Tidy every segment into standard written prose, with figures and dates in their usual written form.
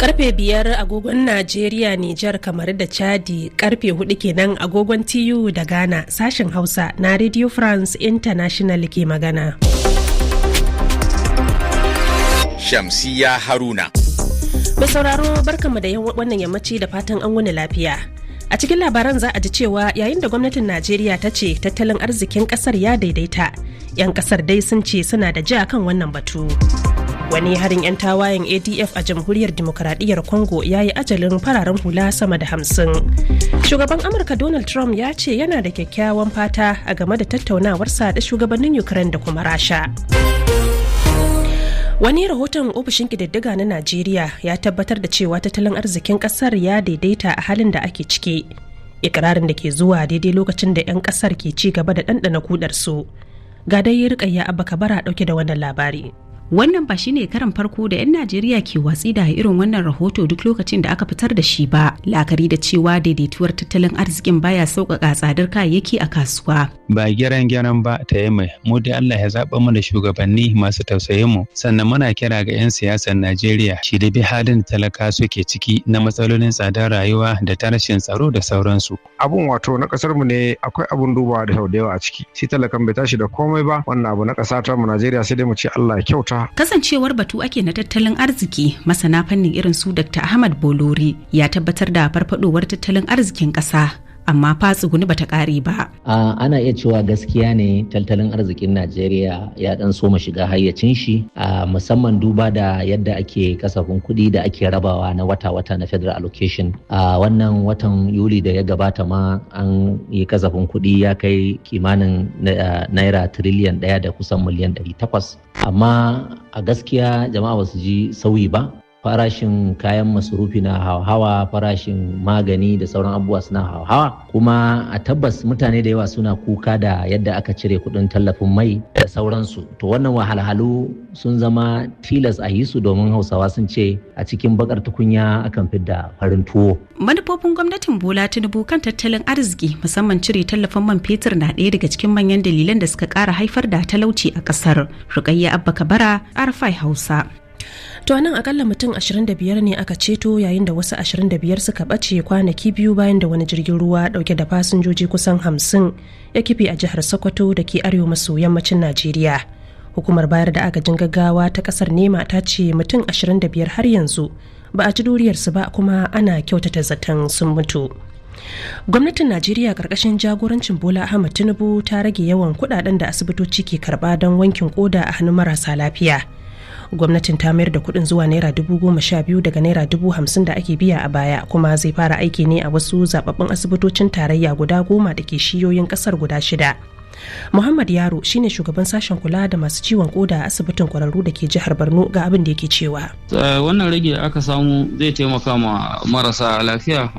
Karfe 5 agogon Najeriya, Nijar, kamar da Chadi, karfe 4 kenan agogon TU da Ghana, sashen Hausa na Radio France International ke magana. Shamsiya Haruna. Mai sauraro, barkanmu da wannan yammaci da fatan an wuni lafiya. A cikin labaran za a ji cewa yayin da gwamnatin Najeriya ta ce tattalin arzikin kasar ya daidaita, 'yan kasar dai sun ce suna da ja kan wannan batu. Wani harin 'yan tawayen ADF a Jamhuriyar Dimokuraɗiyyar Congo ya yi ajalin fararen hula sama da 50. Shugaban Amurka Donald Trump ya ce yana da kyakkyawan fata a game da tattaunawarsa da shugabannin Ukraine da kuma Rasha. Wani rahoton ofishin ƙididdiga na Najeriya ya tabbatar da cewa tattalin arzikin ƙasar ya daidaita a halin da ake ciki. Ikirarin da ke zuwa daidai lokacin da 'yan ƙasar ke ci gaba da ɗanɗana kudarsu. Ga dai Rukayya Abba Kabara ɗauke da wannan labari. Wannan ba shine karan farko da 'yan Najeriya ke watsi da irin wannan rahoto duk lokacin da aka fitar da shi ba, la'akari da cewa daidaituwar tattalin arzikin baya sauƙaƙa tsadar kayayyaki a kasuwa. Ba gyaran gyaran ba ta yi mai, mu dai Allah ya zaɓa mana shugabanni masu tausayin mu, sannan muna kira ga 'yan siyasar Najeriya shi da bi halin talaka suke ciki na matsalolin tsadar rayuwa da ta rashin tsaro da sauransu. Abun wato na kasar mu ne, akwai abun dubawa da sau da yawa a ciki. Shi talakan bai tashi da komai ba, wannan abu na ƙasa ta mu Najeriya, sai dai mu ce Allah ya kyauta. Kasancewar batu ake na tattalin arziki, masana fannin irin su Dr. Ahmad Bolori ya tabbatar da farfadowar tattalin arzikin ƙasa, amma fa tsuguni bata kare ba. Ana iya cewa gaskiya ne tattalin arzikin Najeriya ya dan soma shiga hayyacin shi, musamman duba da yadda ake kasafin kuɗi da ake rabawa na wata-wata na federal allocation. Wannan watan Yuli da ya gabata ma an yi kasafin kuɗi ya kai kimanin naira tiriliyan 1 da kusan miliyan 800. Amma a gaskiya jama'a ba su ji sauyi ba. Farashin kayan masarufi na hauhawa, farashin magani da sauran abubuwa suna hauhawa, kuma a tabbas mutane da yawa suna kuka da yadda aka cire kudin tallafin mai da sauransu. To, wannan wahalhalu sun zama tilas a yi su, domin Hausawa sun ce a cikin bakar tukunya akan fidda farin tuwo. Manufofin gwamnatin Bola Tinubu kan tattalin arziki, musamman cire tallafin man fetur, na ɗaya daga cikin manyan dalilan da suka ƙara haifar da talauci a ƙasar. Rukayya Abba Kabara, RFI Hausa. To, nan akalla mutum 25 ne aka ceto yayin da wasu 25 suka ɓace kwanaki 2 bayan da wani jirgin ruwa dauke da fasinjoji kusan 50 ya kife a jihar Sokoto da ke arewa maso yammacin Najeriya. Hukumar bayar da agajin gaggawa ta kasar NEMA ta ce mutum 25 har yanzu ba a ji duriyarsu ba, kuma ana kyautata zaton sun mutu. Gwamnatin Najeriya karkashin jagorancin Bola Ahmad Tinubu ta rage yawan kudaden da asibitoci ke karba don wankin koda a hannun marasa lafiya. Gwamnatin ta mayar da kuɗin zuwa naira 12,000 daga naira 50,000 da ake biya a baya, kuma zai fara aiki ne a wasu zababbun asibitocin tarayya guda 10 da ke shiyoyin kasar guda shida. Muhammad Yaro shine shugaban sashen kula da masu ciwon koda a asibitin kwararru da ke jihar Borno, ga abin da yake cewa. Wannan rage da aka samu zai taimaka ma marasa lafiya,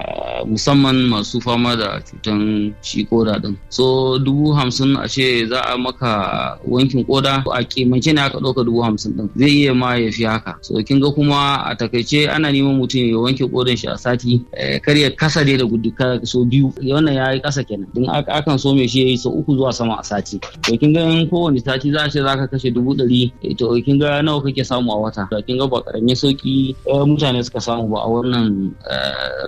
musamman masu fama da cutan shi koda din. So 50,000 a ce za a maka wankin koda, a kimance ne aka ɗauka 50,000 din, zai iya ma ya fi haka. So kin ga kuma a takaice ana neman mutum ya wanke kodan shi a sati kar ya kasa dai da gudu so biyu. Wannan ya yi kasa kenan din, akan so mai shi ya yi sau uku zuwa sama a sati. To, kin ga in kowane sati za a ce zaka kashe 100,000, to kin ga nawa kake samu a wata? To, kin ga ba karamin sauki mutane suka samu ba a wannan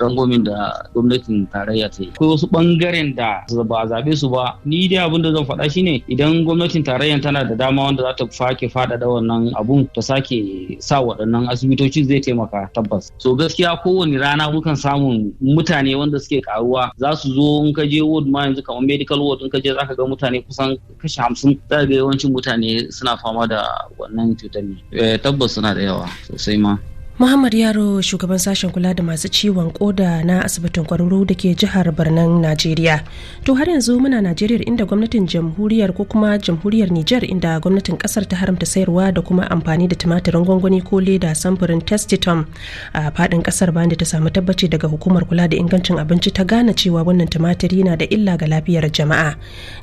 rangwamin da gwamnatin tarayya ta yi. Akwai wasu bangaren da ba a zabe su ba. Ni dai abin da zan faɗa shine, idan gwamnatin tarayyan tana da dama wanda za ta sake faɗaɗa wannan abun, ta sake sa waɗannan asibitoci, zai taimaka tabbas. So gaskiya kowane rana mukan samun mutane wanda suke karuwa za su zo. In ka je ward ma yanzu, kamar medical ward, in ka je zaka ga mutane kusan kashi 50, za ga yawancin mutane suna fama da wannan cutar ne. Tabbas suna da yawa sosai ma. Muhammad Yaro, shugaban sashen kula da masu ciwon koda na asibitin kwararru da ke jihar Barnan Najeriya. To, har yanzu muna Najeriya, inda gwamnatin jamhuriyar ko kuma jamhuriyar Nijar, inda gwamnatin kasar ta haramta sayarwa da kuma amfani da tumatirin gwangwani ko leda samfurin Tasty Tom a fadin kasar, bayan da ta samu tabbaci daga hukumar kula da ingancin abinci ta gane cewa wannan tumatiri na da illa ga lafiyar jama'a.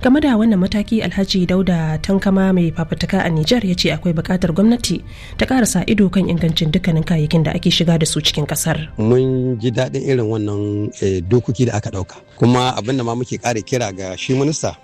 Game da wannan mataki, Alhaji Dauda Tankama, mai fafutuka a Nijar, ya ce akwai buƙatar gwamnati ta ƙara sa ido kan ingancin dukkanin kayayyakin da ake shiga da su cikin kasar. Mun ji daɗin irin wannan dokoki da aka ɗauka. Kuma abin da ma muke ƙara kira ga shi minista,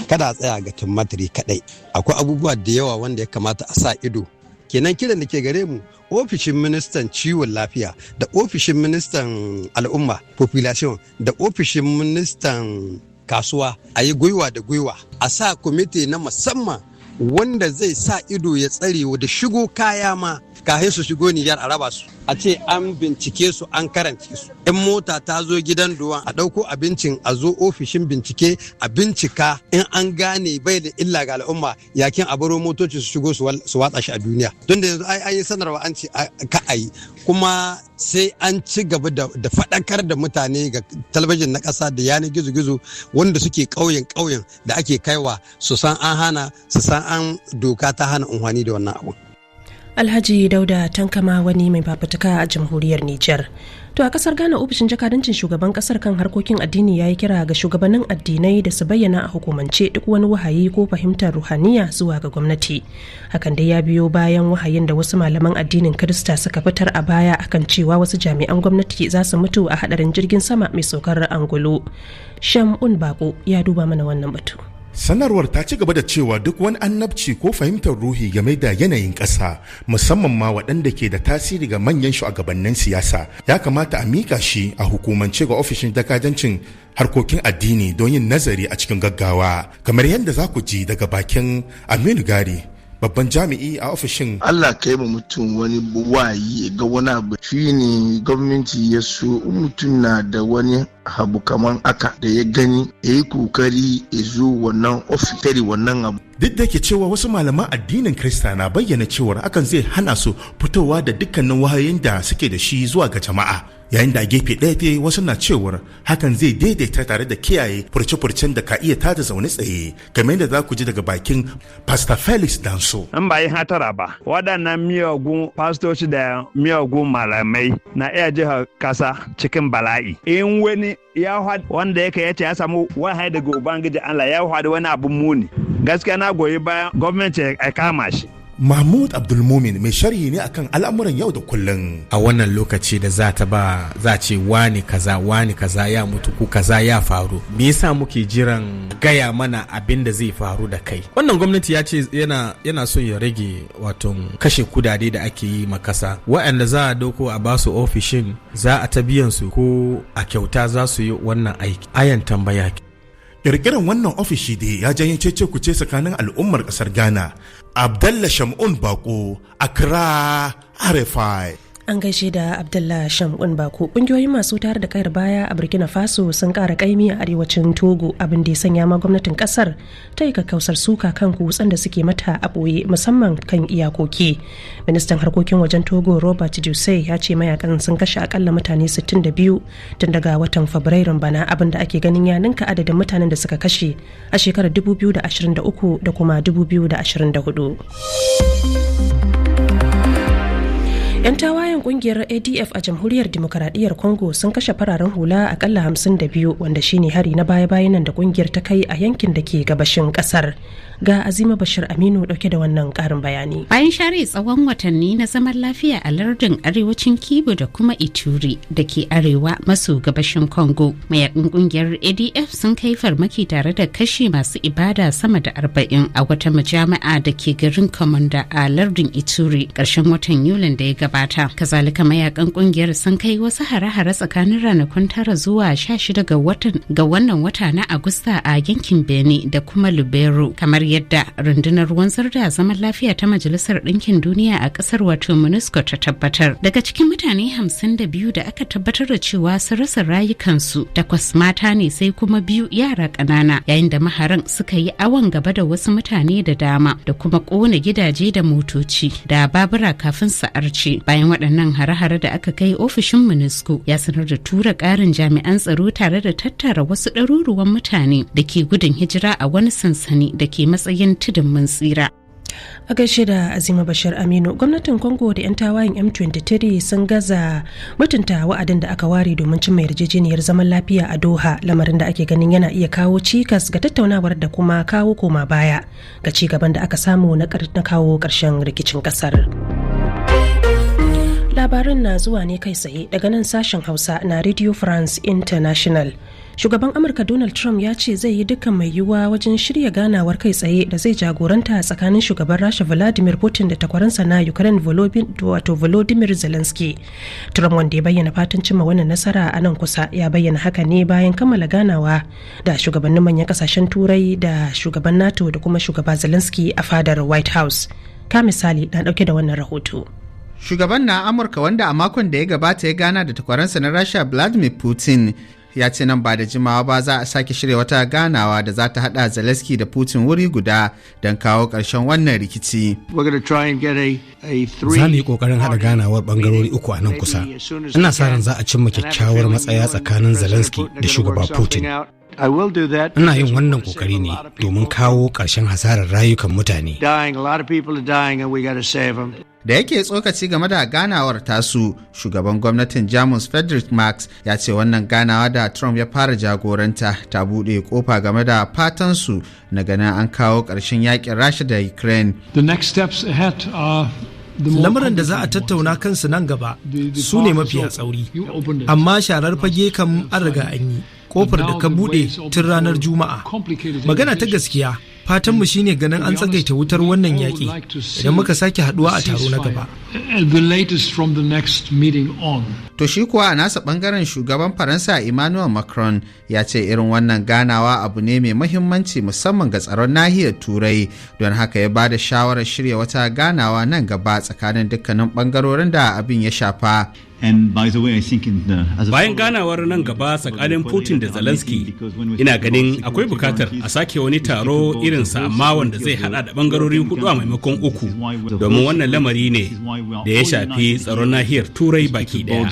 kada a tsaya ga tumatiri kaɗai. Akwai abubuwa da yawa wanda ya kamata a sa ido. Kenan kiran da ke gare mu, ofishin ministan ciwon lafiya da ofishin ministan al'umma population da ofishin ministan kasuwa, a yi gwiwa da gwiwa a sa kwamiti na musamman wanda zai sa ido ya tsare da shigo kaya ma kafin su shigo Nijar, a raba su, a ce an bincike su, an karance su. In mota ta zo gidan duwan, a ɗauko abincin, a zo ofishin bincike a bincika. In an gane bai da illa ga al'umma, yakin a baro motoci su shigo su watsa shi a duniya. Don da yanzu ai an yi sanarwa, an ce ka a yi, kuma sai an ci gaba da faɗakar da mutane ga talabijin na ƙasa da yanar gizo-gizo, wanda suke ƙauyen ƙauyen da ake kaiwa, su san an hana, su san an doka ta hana unhwani da wannan abu. Alhaji Dauda Tankama, wani mai fafutuka a jamhuriyar Nijar. To, a kasar Ghana, ofishin jakadancin shugaban kasar kan harkokin addini ya yi kira ga shugabannin addinai da su bayyana a hukumance duk wani wahayi ko fahimtar ruhaniya zuwa ga gwamnati. Hakan dai ya biyo bayan wahayin da wasu malaman addinin Kirista suka fitar a baya akan cewa wasu jami'an gwamnati za su mutu a hadarin jirgin sama mai saukar angulu. Shamun Bako ya duba mana wannan batu. Sanarwar ta ci gaba da cewa duk wani annabci ko fahimtar ruhi game da yanayin ƙasa, musamman ma waɗanda ke da tasiri ga manyan shugabannin siyasa, ya kamata a mika shi a hukumance ga ofishin jakadancin harkokin addini don yin nazari a cikin gaggawa, kamar yadda za ku ji daga bakin Aminu Gari, babban jami'i a ofishin. Allah ka yi mutum wani wayi ga wani abu, shine gwamnati ya so mutum na da wani abu kaman aka da ya gani, ya yi kokari ya zo wannan ofis tare wannan abu. Duk da ke cewa wasu malaman addinin Krista na bayyana cewar hakan zai hana su fitowa da dukkanin wahayoyin da suke da shi zuwa ga jama'a, yayin da a gefe ɗaya dai wasu na cewar hakan zai daidaita tare da kiyaye furce-furcen da ka iya tada zaune tsaye, game da za ku ji daga bakin Pastor Felix Danso. In ba yi hatara ba, waɗannan miyagun fastoci da miyagun malamai na iya jiha kasa cikin bala'i. In wani ya wanda yake yace ya samu wahayi daga Ubangiji Allah, ya haɗu wani abun muni, gaskiya na goyi bayan gwamnati ya kama shi. Mahmud Abdulmumin mai sharhi ne akan al'amuran yau da kullum. A wannan lokaci da za ta ba za ce wani kaza, wani kaza ya mutu ko kaza ya faru. Me yasa muke jiran gaya mana abin da zai faru da kai? Wannan gwamnati ya ce yana son ya rage wato kashe kudade da ake yi ma kasa. Waɗanda za a dauko a basu ofishin, za a ta biyan su ko a kyauta za su yi wannan aiki? Ayan tambaya. Kirkiran wannan ofishi da ya janyo cece kuce tsakanin al'ummar kasar Ghana. Abdallah Shamun Bako, Accra, RFI. An gaishe da Abdullah Shamun Bako. Kungiyoyin masu tayar da kayar baya a Burkina Faso sun kara kaimi a arewacin Togo, abin da ya sanya ma gwamnatin kasar ta yi kakkausar suka kan kutsen da suke mata a boye, musamman kan iyakoki. Ministan harkokin wajen Togo, Robert Dussey, ya ce mayakan sun kashe akalla mutane 62 tun daga watan Fabrairun bana, abin da ake ganin ya ninka adadin mutanen da suka kashe a shekarar 2023 da kuma 2024. 'Yan tawayen kungiyar ADF a Jamhuriyar Demokaradiyyar Congo sun kashe fararen hula akalla 52, wanda shine hari na baya-bayan nan da kungiyar ta kai a yankin da ke gabashin kasar. Ga Azima Bashir Aminu dauke da wannan karin bayani. Bayan share tsawon watanni na zaman lafiya a lardin arewacin Kivu da kuma Ituri da ke arewa maso gabashin Congo, mayakan kungiyar ADF sun kai farmaki tare da kashe masu ibada sama da 40 a wata majami'a da ke garin Komanda a lardin Ituri ƙarshen watan Yulin da ya gabata. Kazalika, mayakan kungiyar sun kai wasu hare-hare tsakanin ranakun 9 zuwa 16 ga watan ga wannan wata na Agusta a yankin Beni da kuma Lubero, kamar yadda rundunar wanzar da zaman lafiya ta Majalisar Ɗinkin Duniya a ƙasar, wato MONUSCO, ta tabbatar. Daga cikin mutane 52 da aka tabbatar da cewa sun rasa rayukansu, takwas mata ne, sai kuma biyu yara ƙanana, yayin da maharan suka yi awon gaba da wasu mutane da dama da kuma ƙona gidaje da motoci da babura kafin su arce. Bayan waɗannan hare-hare da aka kai, ofishin MONUSCO ya sanar da tura ƙarin jami'an tsaro tare da tattara wasu ɗaruruwan mutane da ke gudun hijira a wani sansani da ke matsayin tudun mun tsira. A gaishe da Azima Bashir Aminu. Gwamnatin Congo da 'yan tawayen M23 sun gaza mutunta wa'adin da aka ware domin cimma yarjejeniyar zaman lafiya a Doha, lamarin da ake ganin yana iya kawo cikas ga tattaunawar da kuma kawo koma baya ga ci gaban da aka samu na kawo ƙarshen rikicin ƙasar. Labarin na zuwa ne kai tsaye daga nan sashen Hausa na Radio France International. Shugaban Amurka Donald Trump ya ce zai yi dukkan mai yiwuwa wajen shirya ganawar kai tsaye da zai jagoranta tsakanin shugaban Rasha Vladimir Putin da takwaransa na Ukraine wato Volodymyr Zelensky. Trump, wanda ya bayyana fatan cimma wannan nasara a nan kusa, ya bayyana haka ne bayan kammala ganawa da shugabannin manyan kasashen Turai da shugaban NATO da kuma shugaba Zelensky a fadar White House. Ka misali na dauke da wannan rahoto. Shugaban na Amurka, wanda a makon da ya gabata ya gana da takwaransa na Rasha Vladimir Putin, ya ce nan ba da jimawa ba za a sake shirya wata ganawa da za ta hada Zelensky da Putin wuri guda don kawo ƙarshen wannan rikici. Za mu yi ƙoƙarin haɗa ganawar ɓangarori uku a nan kusa. Ina sa ran za a cimma kyakkyawar matsaya tsakanin Zelensky da shugaba Putin. Ina yin wannan ƙoƙari ne domin kawo ƙarshen hasarar rayukan mutane. Da yake tsokaci game da ganawar tasu, shugaban gwamnatin Jamus Frederick Marx ya ce wannan ganawa da Trump ya fara jagoranta ta buɗe kofa game da fatansu na ganin an kawo ƙarshen yakin Rasha da Ukraine. Lamuran da za a tattauna kansu nan gaba su ne mafiya tsauri, amma sharar fage kam an riga an yi, kofar da ka buɗe tun ranar Juma'a. Magana ta gaskiya, fatanmu shine ganin an tsagaita wutar wannan yaƙi idan muka sake haduwa a taro na gaba. To shi kuwa a nasa bangaren, shugaban Faransa Emmanuel Macron ya ce irin wannan ganawa abu ne mai mahimmanci, musamman ga tsaron nahiyar Turai, don haka ya bada shawarar shirya wata ganawa nan gaba tsakanin dukkanin bangarorin da abin ya shafa. Bayan ganawar nan gaba tsakanin Putin da Zelensky, ina ganin akwai bukatar a sake wani taro irinsa, amma wanda zai hada da bangarori hudu a maimakon uku, domin wannan lamari ne da ya shafi tsaron nahiyar Turai baki daya.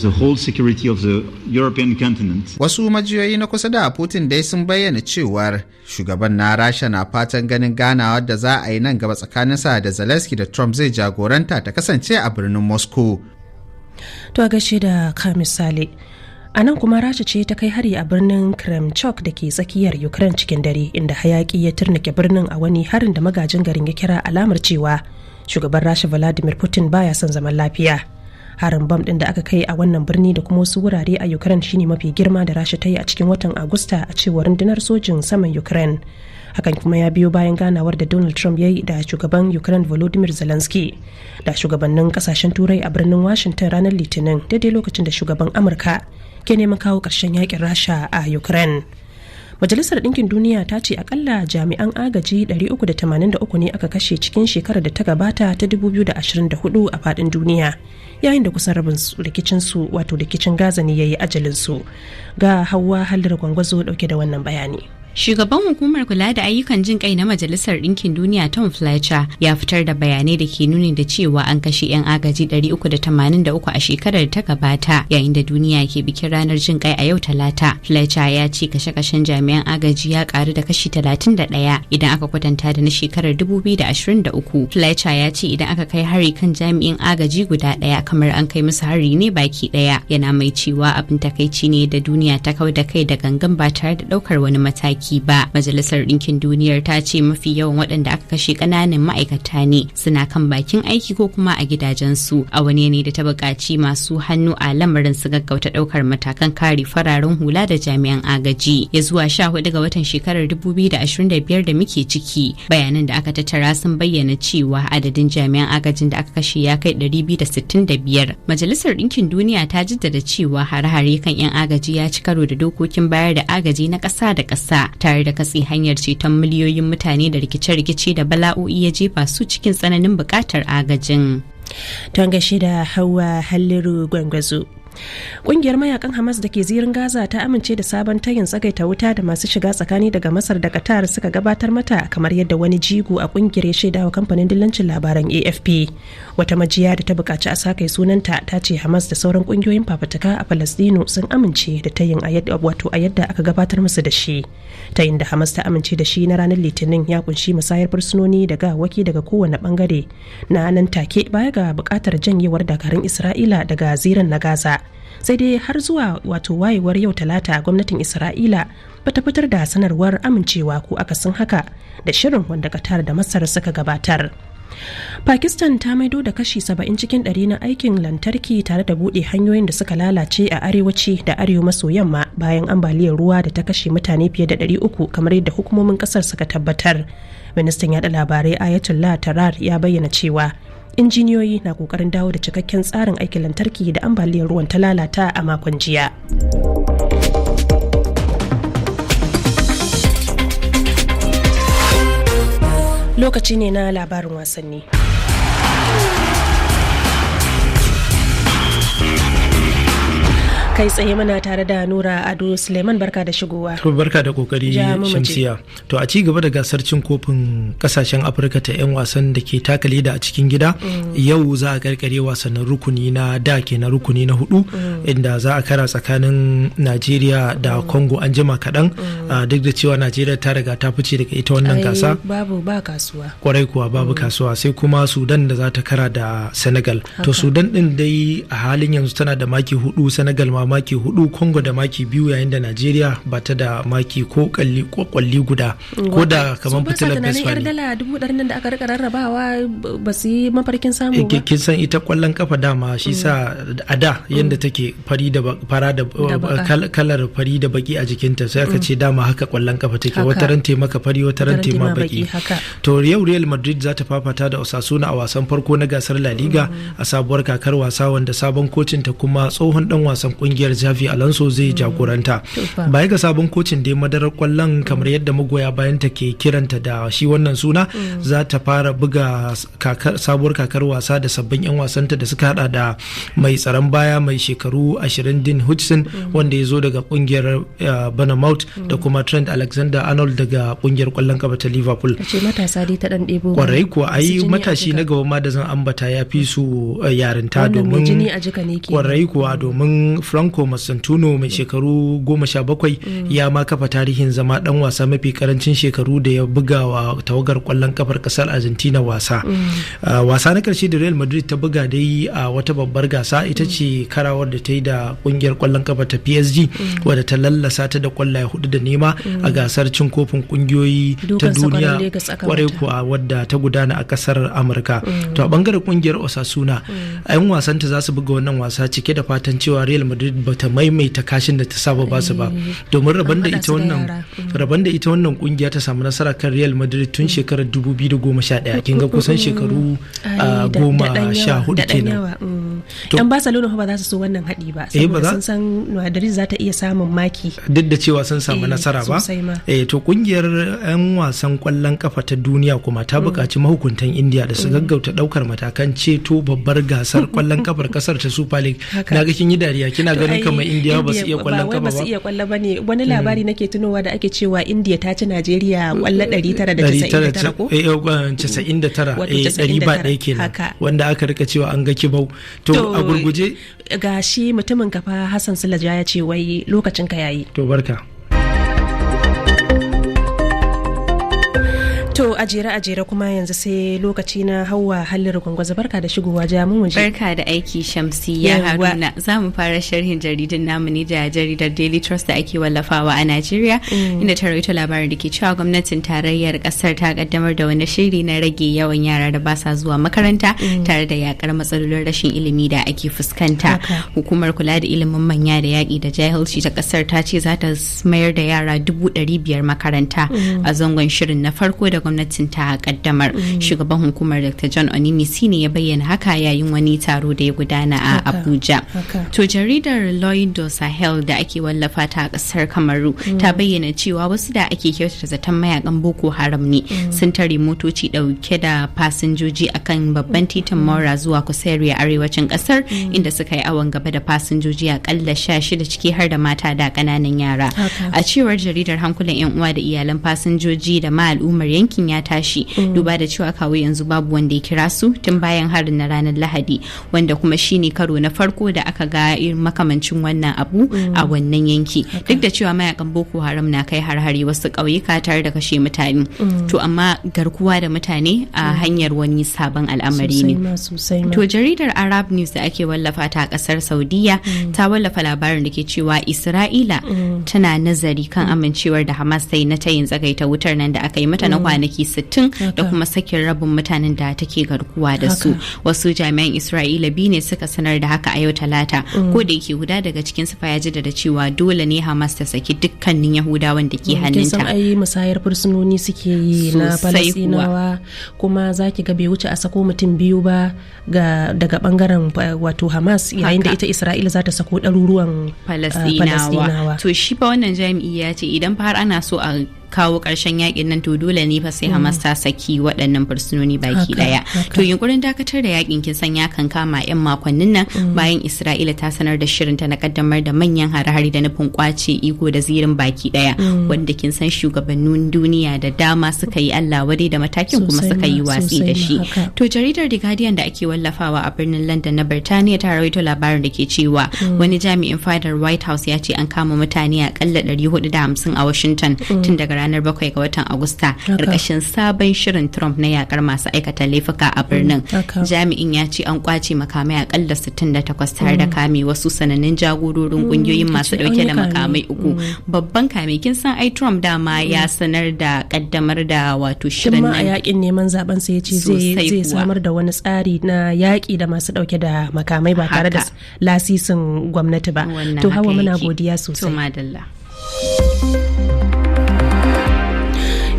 Wasu majiyoyi na kusa da Putin dai sun bayyana cewar shugaban na Rasha na fatan ganin ganawar da za a yi nan gaba tsakaninsa da Zelensky da Trump zai jagoranta ta kasance a birnin Moscow. To a gaishe da ka misali. A nan kuma, Rasha ce ta kai hari a birnin Kremchok da ke tsakiyar Ukraine cikin dare, inda hayaki ya turnike birnin a wani harin da magajin garin ya kira alamar cewa shugaban Rasha Vladimir Putin baya son zaman lafiya. Harin bam din da aka kai a wannan birni da kuma wasu wurare a Ukraine shine mafi girma da Rasha ta yi a cikin watan Agusta, a cewar rundunar sojin saman Ukraine. Hakan kuma ya biyo bayan ganawar da Donald Trump ya yi da shugaban Ukraine Volodymyr Zelensky da shugabannin kasashen Turai a birnin Washington ranar Litinin, daidai lokacin da shugaban Amurka ke neman kawo ƙarshen yakin Rasha a Ukraine. Majalisar Ɗinkin Duniya ta ce akalla jami'an agaji 383 ne aka kashe cikin shekarar da ta gabata ta 2024 a faɗin duniya, yayin da kusan rabin rikicin su, wato rikicin Gaza, ne yayi ajalin su. Ga Hawa Hallar Gwangwazo dauke da wannan bayani. Shugaban hukumar kula da ayyukan jin kai na Majalisar Ɗinkin Duniya Tom Fletcher ya fitar da bayanai da ke nuni da cewa an kashe 'yan agaji 383 a shekarar ta gabata, yayin da duniya ke bikin ranar jin kai a yau Talata. Fletcher ya ce kashe-kashen jami'an agaji ya karu da kashi 31 idan aka kwatanta da na shekarar 2023. Fletcher ya ce idan aka kai hari kan jami'in agaji guda ɗaya, kamar an kai musu hari ne baki ɗaya. Yana mai cewa abin takaici ne da duniya ta kau da kai da gangan ba tare da ɗaukar wani mataki ba. Majalisar Ɗinkin Duniyar ta ce mafi yawan waɗanda aka kashe ƙananan ma'aikata ne, suna kan bakin aiki ko kuma a gidajensu, a wani ne da ta buƙaci masu hannu a lamarin su gaggauta ɗaukar matakan kare fararen hula da jami'an agaji. Ya zuwa 14 ga watan shekarar 2025 da muke ciki, bayanan da aka tattara sun bayyana cewa adadin jami'an agajin da aka kashe ya kai 265. Majalisar Ɗinkin Duniya ta jaddada cewa hare-hare kan 'yan agaji ya ci karo da dokokin bayar da agaji na ƙasa da ƙasa, tare da katse hanyar ceton miliyoyin mutane da rikice-rikice da bala'o'i ya jefa su cikin tsananin buƙatar agajin. Don gaishe da Hawa Halliru Gwangwazo. Ƙungiyar mayakan Hamas da ke zirin Gaza ta amince da sabon tayin tsagaita wuta da masu shiga tsakani daga Masar da Qatar suka gabatar mata, kamar yadda wani jigo a ƙungiyar ya shaidawa kamfanin dillancin labaran AFP. Wata majiya da ta buƙaci a sakai sunanta ta ce Hamas da sauran ƙungiyoyin fafutuka a Falastinu sun amince da tayin a yadda, wato a yadda aka gabatar musu da shi. Tayin da Hamas ta amince da shi na ranar Litinin ya kunshi musayar fursunoni da gawaki daga kowane bangare na nan take, baya ga buƙatar janyewar dakarun Isra'ila daga zirin na Gaza. Sai dai har zuwa, wato wayewar yau Talata, gwamnatin Isra'ila bata fitar da sanarwar amincewa ko akasin haka da shirin wanda Qatar da Masar suka gabatar. Pakistan ta maido da kashi 70 cikin 100 na aikin lantarki tare da buɗe hanyoyin da suka lalace a arewaci da arewa maso yamma bayan ambaliyar ruwa da ta kashe mutane fiye da 300 kamar yadda hukumomin kasar suka tabbatar. Ministan yaɗa labarai Ayatollah Tarar ya bayyana cewa injiniyoyi na kokarin dawo da cikakken tsarin aikin lantarki da ambaliyar ruwan ta lalata a makon jiya. Lokaci ne na labarin wasanni. Kai tsaye muna tare da Nura Ado Suleiman, barka da shigowa. To barka da kokari Shamsiya. To a ci gaba da gasar cin kofin kasashen Afirka ta 'yan wasan da ke taka leda a cikin gida, yau za a karkare wasannin rukuni na da ke na rukuni na hudu, inda za a kara tsakanin Najeriya da Congo an jima kaɗan, duk da cewa Najeriya ta riga ta fice daga ita wannan gasa. Babu ba kasuwa. Kwarai kuwa babu kasuwa, sai kuma Sudan da za ta kara da Senegal. To Sudan din dai a halin yanzu tana da maki 4, Senegal ma maki 4, Congo da maki 2, yayin da Najeriya ba ta da maki ko kwalli guda, ko da kamar fitilar Besfa ne. Dala 100,000 nan da aka rika rarrabawa ba su yi mafarkin samu ba. Kin san ita kwallon kafa dama shi sa a da yanda take fari da fara da kalar fari da baki a jikinta, sai aka ce dama haka kwallon kafa take, wata ran maka fari, wata ran ma baki. To yau Real Madrid za ta fafata da Osasuna a wasan farko na gasar La Liga a sabuwar kakar wasa, wanda sabon kocin ta kuma tsohon dan wasan kungiyar Xavi Alonso zai jagoranta. Baya ga sabon kocin dai, madarar kwallon kamar yadda magoya bayan ta ke kiranta da shi wannan suna, za ta fara buga sabuwar kakar wasa da sabbin 'yan wasanta da suka hada da mai tsaron baya mai shekaru 20 Dean Hutchinson, wanda ya zo daga kungiyar Bournemouth, da kuma Trent Alexander-Arnold daga kungiyar kwallon kafa ta Liverpool. Ce matasa dai ta dan ɗebo. Kwarai kuwa, ai matashi na gaba ma da zan ambata ya fi su yarinta, domin kwarai kuwa, domin Franco Mastantuono mai shekaru 17 ya ma kafa tarihin zama dan wasa mafi karancin shekaru da ya buga wa tawagar kwallon kafar kasar Argentina wasa. Wasa na karshe da Real Madrid ta buga dai a wata babbar gasa ita ce karawar da ta yi da kungiyar kwallon kafa ta PSG, wadda ta lallasa ta da kwallaye 4-0 a gasar cin kofin kungiyoyi ta duniya, kwarai kuwa, wadda ta gudana a kasar Amurka. To a bangaren kungiyar Osasuna, yan wasanta za su buga wannan wasa cike da fatan cewa Real Madrid ba ta maimaita kashin da ta saba ba su ba, domin rabon da ita wannan rabon da ita wannan kungiya ta samu nasara kan Real Madrid tun shekarar 2011, kin ga kusan shekaru 14 kenan. Yan Barcelona ba za su so wannan haɗi ba, saboda sun san Madrid za ta iya samun maki duk da cewa sun samu nasara ba. To kungiyar yan wasan kwallon kafa ta duniya kuma ta buƙaci mahukuntan India da su gaggauta ɗaukar matakan ceto babbar gasar kwallon kafar kasar ta Super League. Na ga kin yi dariya, kina ganin kamar India ba su iya kwallon kafa ba. Ba su iya kwallo ba ne. Wani labari nake tunowa da ake cewa India ta ci Najeriya kwallo 999 ko? 99, 100 ba ɗaya kenan, wanda aka rika cewa an ga kibau. To a gurguje ga shi mutumin kafa Hassan Sulaja ya ce wai lokacin ka yayi. To barka. To a jere a jere kuma yanzu sai lokaci na Hauwa Halliru Gwangwazo, barka da shigowa jamu mu. Barka da aiki Shamsiyya Haruna. Za mu fara sharhin jaridar namu ne da jaridar Daily Trust da ake wallafawa a Najeriya, inda ta rawaito labarin da ke cewa gwamnatin tarayyar kasar ta kaddamar da wani shiri na rage yawan yara da ba sa zuwa makaranta tare da yakar matsalolin rashin ilimi da ake fuskanta. Hukumar kula da ilimin manya da yaƙi da jahilci ta kasar ta ce za ta mayar da yara 500,000 makaranta a zangon shirin na farko da gwamnatin ta kaddamar. Shugaban hukumar Dr. John Onimisi ne ya bayyana haka yayin wani taro da ya gudana a Abuja. To jaridar Lloyd Sahel da ake wallafa ta a kasar Kamaru ta bayyana cewa wasu da ake kyautata zaton mayakan Boko Haram ne sun tare motoci dauke da fasinjoji akan babban titin Mora zuwa Kusariya arewacin kasar, inda suka yi awon gaba da fasinjoji akalla 16 ciki har da mata da kananan yara. A cewar jaridar, hankulan yan uwa da iyalan fasinjoji da ma al'ummar yankin ya tashi, duba da cewa kawo yanzu babu wanda ya kira su tun bayan harin na ranar Lahadi, wanda kuma shine karo na farko da aka ga irin makamancin wannan abu a wannan yanki. Duk da cewa mayakan Boko Haram na kai har-hari wasu ƙauyuka tare da kashe mutane, to amma garkuwa da mutane a hanyar wani sabon al'amari ne. To jaridar Arab News da ake wallafa ta a kasar Saudiya ta wallafa labarin da ke cewa Isra'ila tana nazari kan amincewar da Hamas ta yi na tayin tsagaita wutar nan da aka yi mata na kwanaki kwanaki 60 da kuma sakin rabin mutanen da take garkuwa da su. Wasu jami'an Isra'ila biyu ne suka sanar da haka a yau Talata, ko da yake guda daga cikin su ya jaddada cewa dole ne Hamas ta saki dukkanin Yahudawan da ke hannunta. Kin san ai musayar fursunoni suke yi na Falasinawa, kuma zaki ga bai wuce a sako mutum biyu ba ga daga bangaren wato Hamas, yayin da ita Isra'ila za ta sako ɗaruruwan Falasinawa. To shi fa wannan jami'i ya ce idan fa har ana so a kawo ƙarshen yakin nan, to dole ne fa sai Hamas ta saki waɗannan fursunoni baki ɗaya. To yunkurin dakatar da yakin, kin san, ya kan kama 'yan makonnin nan bayan Isra'ila ta sanar da shirinta na kaddamar da manyan hare-hare da nufin kwace iko da zirin baki ɗaya, wanda kin san shugabannin duniya da dama suka yi Allah wadai da matakin kuma suka yi watsi da shi. To jaridar The Guardian da ake wallafawa a birnin London na Birtaniya ta rawaito labarin da ke cewa wani jami'in fadar White House ya ce an kama mutane akalla 450 a Washington tun daga ranar 7 ga watan Agusta karkashin sabon shirin Trump na yakar masu aikata laifuka a birnin. Jami'in ya ce an kwace makamai akalla 68 tare da kame wasu sanannun jagororin kungiyoyin masu dauke da makamai uku. Babban kame, kin san ai Trump dama ya sanar da kaddamar da wato shirin nan a yakin neman zaben sa, ya ce zai samar da wani tsari na yaki da masu dauke da makamai ba tare da lasisin gwamnati ba. To Hawa, muna godiya sosai. To madalla.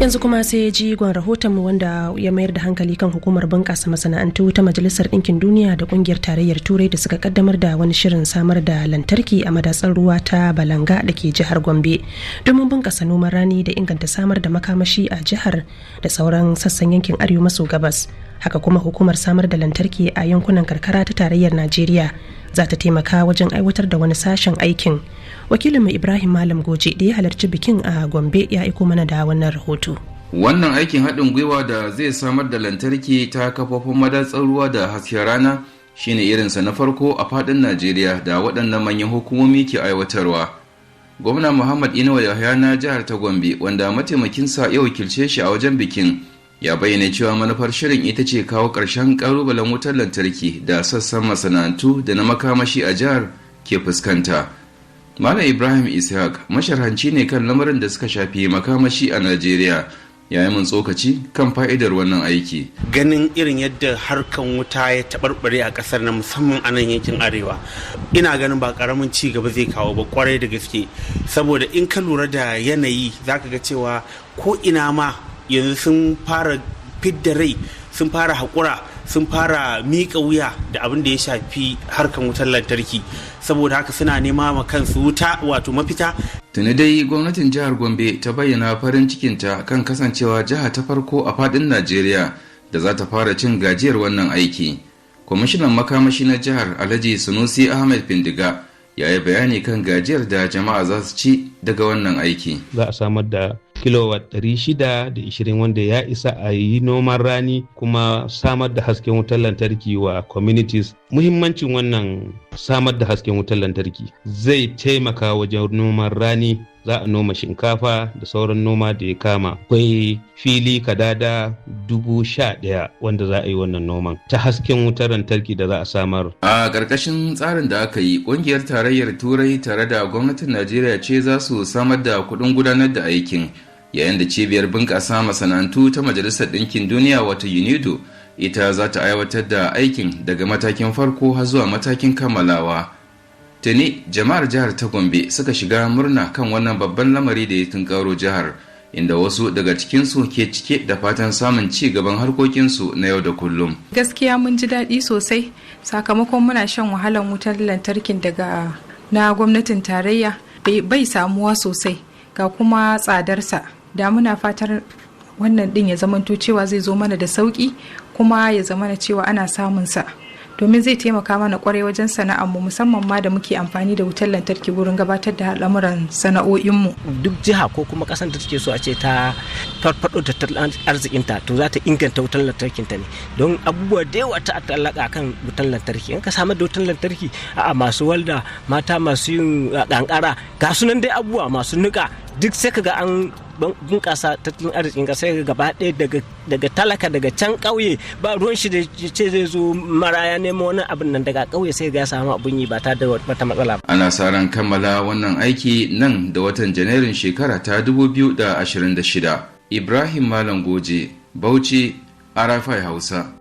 Yanzu kuma sai jigon rahotonmu, wanda ya mayar da hankali kan hukumar bunƙasa masana'antu ta Majalisar Ɗinkin Duniya da Ƙungiyar Tarayyar Turai da suka kaddamar da wani shirin samar da lantarki a madatsar ruwa ta Balanga da ke jihar Gombe domin bunƙasa noman rani da inganta samar da makamashi a jihar da sauran sassan yankin arewa maso gabas. Haka kuma hukumar samar da lantarki a yankunan karkara ta Tarayyar Najeriya za ta taimaka wajen aiwatar da wani sashen aikin. Wakilinmu Ibrahim Malam Goje da ya halarci bikin a Gombe ya aiko mana da wannan rahoto. Wannan aikin haɗin gwiwa da zai samar da lantarki ta kafofin madatsar ruwa da hasken rana shine irinsa na farko a faɗin Najeriya da waɗannan manyan hukumomi ke aiwatarwa. Gwamna Muhammad Inuwa Yahaya na jihar ta Gombe, wanda mataimakinsa ya wakilce shi a wajen bikin, ya bayyana cewa manufar shirin ita ce kawo ƙarshen ƙalubalen wutar lantarki da sassan masana'antu da na makamashi a jihar ke fuskanta. Malam Ibrahim Ishaq masharhanci ne kan lamarin da suka shafi makamashi a Najeriya. Ya yi mun tsokaci kan fa'idar wannan aiki. Ganin irin yadda harkan wuta ya taɓarɓare a ƙasar na, musamman a nan yankin arewa, ina ganin ba ƙaramin ci gaba zai kawo ba kwarai da gaske, saboda in ka lura da yanayi zaka ga cewa ko ina ma yanzu sun fara fidda rai, sun fara haƙura, sun fara miƙa wuya da abin da ya shafi harkan wutar lantarki. Saboda haka suna nema ma kansu wuta, wato mafita. Tuni dai gwamnatin jihar Gombe ta bayyana farin cikinta kan kasancewa jiha ta farko a fadin Najeriya da za ta fara cin gajiyar wannan aiki. Kwamishinan makamashi na jihar, Alhaji Sunusi Ahmed Bindiga, ya yi bayani kan gajiyar da jama'a za su ci daga wannan aiki. Za a samar da kilowatt 620, wanda ya isa a yi noman rani kuma samar da hasken wutar lantarki wa communities. Muhimmancin wannan samar da hasken wutar lantarki, zai taimaka wajen noman rani, za a noma shinkafa da sauran noma da ya kama. Akwai fili kadada 11,000 wanda za a yi wannan noman ta hasken wutar lantarki da za a samar. A ƙarƙashin tsarin da aka yi, ƙungiyar Tarayyar Turai tare da gwamnatin Najeriya ce za su samar da kuɗin gudanar da aikin, yayin da cibiyar bunƙasa masana'antu ta Majalisar Ɗinkin Duniya, wato UNIDO, ita za ta aiwatar da aikin daga matakin farko har zuwa matakin kammalawa. Tuni jama'ar jihar ta Gombe suka shiga murna kan wannan babban lamari da ya tunkaro jihar, inda wasu daga cikinsu ke cike da fatan samun ci gaban harkokinsu na yau da kullum. Gaskiya mun ji daɗi sosai, sakamakon muna shan wahalan wutar lantarkin daga na gwamnatin tarayya, bai samuwa sosai, ga kuma tsadarsa. Da muna fatar wannan din ya zamanto cewa zai zo mana da sauki, kuma ya zamana cewa ana samun sa, domin zai taimaka mana kwarai wajen sana'armu, musamman ma da muke amfani da wutar lantarki wurin gabatar da al'amuran sana'o'inmu. Duk jiha ko kuma kasan da take so a ce ta farfado tattalin arzikinta, to za ta inganta wutar lantarkinta ne, don abubuwa da yawa ta ta'allaka kan wutar lantarki. In ka samar da wutar lantarki, a masu walda, mata masu yin kankara, ga sunan dai abubuwa, masu nika, duk sai ka ga an bunƙasa tattalin arzikin ƙasa gaba ɗaya, daga talaka daga can ƙauye, ba ruwan shi da ce zai zo maraya nemo wani abin nan, daga ƙauye sai ga ya samu abin yi ba ta da wata matsala. Ana sa ran kammala wannan aiki nan da watan Janairun shekara ta 2026. Ibrahim Malam Goje, Bauchi, RFI Hausa.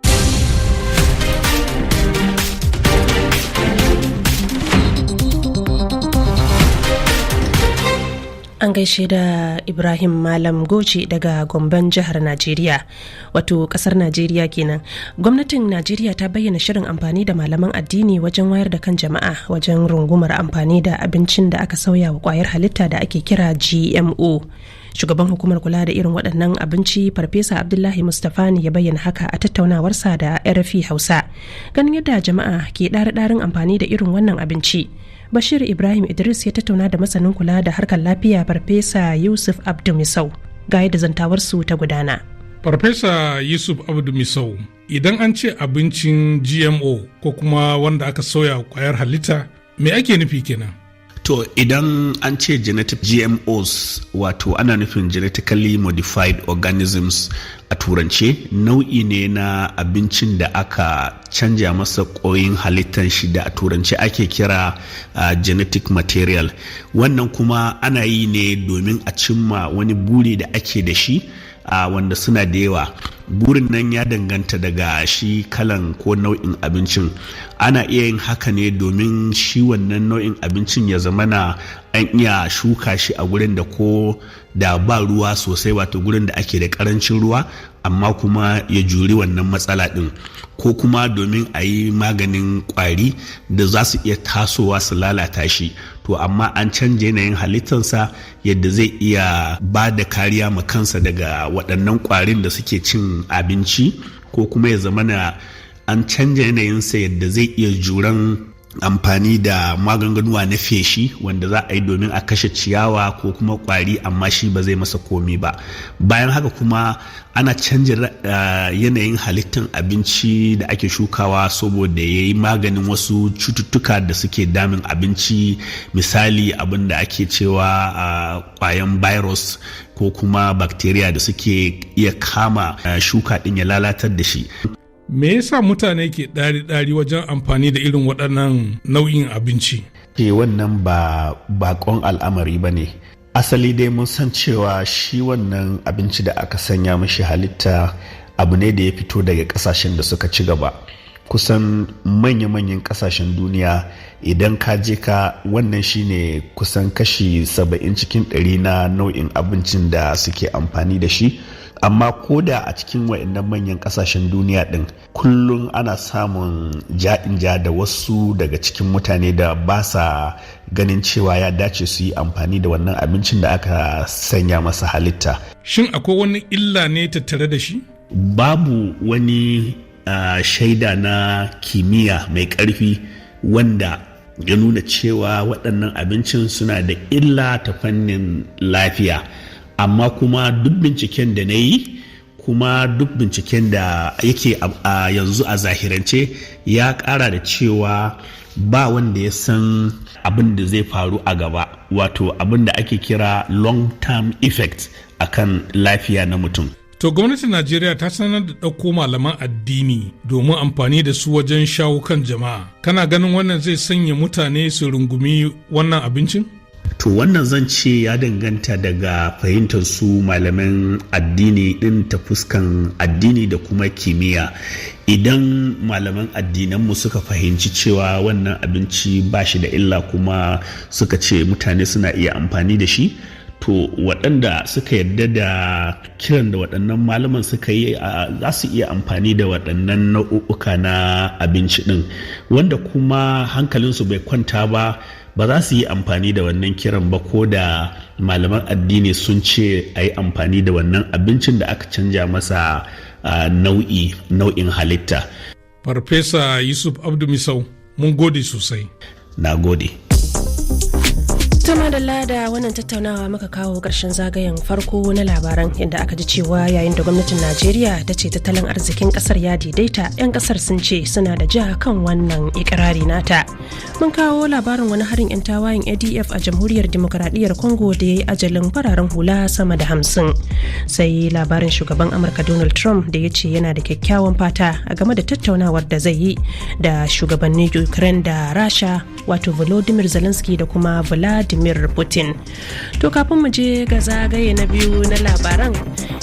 An gaishe da Ibrahim Malam Goji daga Gomben jihar Najeriya, wato kasar Najeriya kenan. Gwamnatin Najeriya ta bayyana shirin amfani da malaman addini wajen wayar da kan jama'a wajen rungumar amfani da abincin da aka sauya wa kwayar halitta da ake kira GMO. Shugaban hukumar kula da irin waɗannan abinci, Farfesa Abdullahi Mustapha, ne ya bayyana haka a tattaunawarsa da RFI Hausa. Ganin yadda jama'a ke ɗari-ɗarin amfani da irin wannan abinci, Bashir Ibrahim Idris ya tattauna da masanin kula da harkar lafiya, Farfesa Yusuf Abdu Misau. Ga yadda zantawarsu ta gudana. Farfesa Yusuf Abdu Misau, idan an ce abincin GMO ko kuma wanda aka sauya kwayar halitta, me ake nufi kenan? To, idan an ce genetic GMOs, wato ana nufin genetically modified organisms a turance, nau'i ne na abincin da aka canja masa ƙoyin halittar shi da a turance ake kira genetic material. Wannan kuma ana yi ne domin a cimma wani buri da ake da shi, wanda suna da yawa. Burin nan ya danganta daga shi kalan ko nau'in abincin. Ana iya yin haka ne domin shi wannan nau'in abincin ya zamana an iya shuka shi a gurin da ko da ba ruwa sosai, wato gurin da ake da karancin ruwa, amma kuma ya juri wannan matsala din, ko kuma domin a yi maganin kwari da za su iya tasowa su lalata shi, to amma an canja yanayin halittarsa yadda zai iya ba da kariya ma kansa daga waɗannan kwarin da suke cin abinci, ko kuma ya zamana an canja yanayinsa yadda zai iya juran amfani da magungunuwa na feshi wanda za a yi domin a kashe ciyawa ko kuma kwari, amma shi ba zai masa komi ba. Bayan haka kuma ana canja yanayin halittar abinci da ake shukawa saboda ya yi maganin wasu cututtuka da suke damin abinci, misali abin da ake cewa kwayan virus ko kuma bacteria da suke iya kama shuka din ya lalatar da shi. Me yasa mutane ke ɗari-ɗari wajen amfani da irin waɗannan nau'in abinci? Ke wannan ba bakon al'amari ba ne. Asali dai mun san cewa shi wannan abinci da aka sanya mashi halitta abu ne da ya fito daga ƙasashen da suka ci gaba. Kusan manya-manyan ƙasashen duniya, idan ka je ka, wannan shine kusan kashi 70 cikin 100 na nau'in abincin da suke amfani da shi. Amma ko da a cikin waɗannan manyan ƙasashen duniya ɗin, kullum ana samun ja'in ja da wasu daga cikin mutane da ba sa ganin cewa ya dace su yi amfani da wannan abincin da aka sanya masa halitta. Shin akwai wani illa ne tattare da shi? Babu wani shaida na kimiyya mai ƙarfi wanda ya nuna cewa waɗannan abincin suna da illa ta fannin lafiya. Amma kuma duk binciken da na yi, kuma duk binciken da yake a yanzu a zahirance, ya kara da cewa ba wanda ya san abin da zai faru a gaba, wato abin da ake kira long term effect akan lafiya na mutum. To, gwamnatin Najeriya ta sanar da ɗauko malaman addini domin amfani da su wajen shawo kan jama'a. Kana ganin wannan zai sanya mutane su rungumi wannan abincin? To, wannan zan ce ya danganta daga fahimtar su malaman addini din ta fuskan addini da kuma kimiyya. Idan malaman addinanmu suka fahimci cewa wannan abinci ba shi da illa, kuma suka ce mutane suna iya amfani da shi, to waɗanda suka yarda da kiran da waɗannan malaman suka yi za su iya amfani da waɗannan nau'uka na abinci ɗin. Wanda kuma hankalinsu bai kwanta ba, ba za su yi amfani da wannan kiran ba, ko da malaman addini sun ce a yi amfani da wannan abincin da aka canja masa nau'i nau'in halitta. Farfesa Yusuf Abdu Misau, mun gode sosai. Na gode. Ta madalla, da wannan tattaunawa muka kawo ƙarshen zagayen farko na labaran, inda aka ji cewa yayin da gwamnatin Najeriya ta ce tattalin arzikin ƙasar ya daidaita, 'yan ƙasar sun ce suna da ja kan wannan ikirari nata. Mun kawo labarin wani harin 'yan tawayen ADF a Jamhuriyar Dimokuraɗiyyar Congo da ya yi ajalin fararen hula sama da 50. Sai labarin shugaban Amurka Donald Trump da ya ce yana da kyakkyawan fata a game da tattaunawar da zai yi da shugabannin Ukraine da Rasha, wato Volodymyr Zelensky da kuma Vladimir Vladimir Putin. To, kafin mu je ga zagaye na biyu na labaran,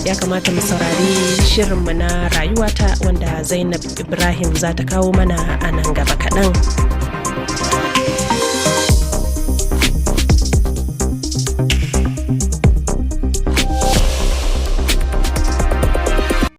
ya kamata mu saurari shirinmu na Rayuwata, wanda Zainab Ibrahim za ta kawo mana a nan gaba kaɗan.